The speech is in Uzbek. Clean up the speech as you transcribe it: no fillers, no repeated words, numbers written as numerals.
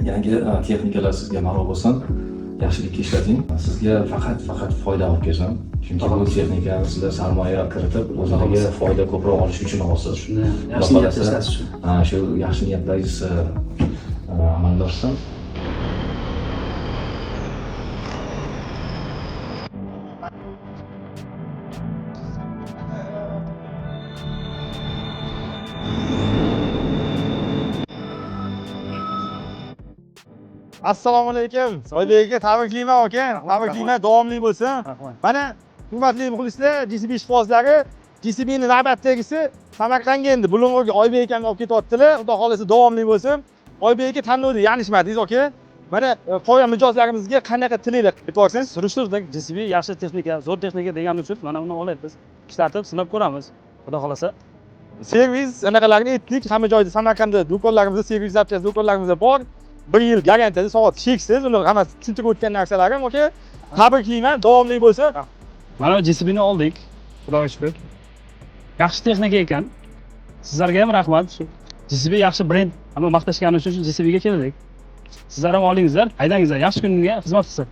Yangi texnikalar sizga ma'lum bo'lsin, yaxshilikka ishlating. Sizga faqat foyda olib kelsin. Chunki bu texnikani sizlar sarmoya kiritib, o'zlariga foyda ko'proq olish uchun olasiz. Shunday yaxshi Xudo niyatda xohlasa, ishlatish uchun. Ha, shu yaxshi niyatlaringiz amalga oshsin. Assalomu alaykum. Oybek aka, tabriklayman aka. Tabriklayman, davomli bo'lsin. Rahmat. Mana, hurmatli muxlislar, GCB ishqibozlari, GCBni navbatdagisi Samarqandga endi Bulung'urga Oybek akamni olib ketyaptilar. Xudo xohlasa davomli bo'lsin. Oybek aka, tanlovda yanglishmadingiz aka. Mana qolgan mijozlarimizga qanaqa tilaklar aytib? Surishtirdik, GCB yaxshi texnika, zo'r texnika degani uchun mana uni olyapmiz. Ishlatib, sinab ko'ramiz. Xudo xohlasa. Servis anaqalarini aytdik, hamma joyda Samarqandda do'konlarimizda, servis zapchast do'konlarimizda bor. 1 yil garantiyasi, soat cheksiz, uni hammasi tushuntirib o'tgan narsalarim aka. Tabriklayman, davomli bo'lsin. Mana GCBni oldik. Xudoga shukur. Yaxshi texnika ekan. Sizlarga ham rahmat. Shu GCB yaxshi brend, hamma maqtashgani uchun shu GCBga keldik. Sizlar ham olingizlar, haydangizlar, yaxshi kunga xizmat qilsin.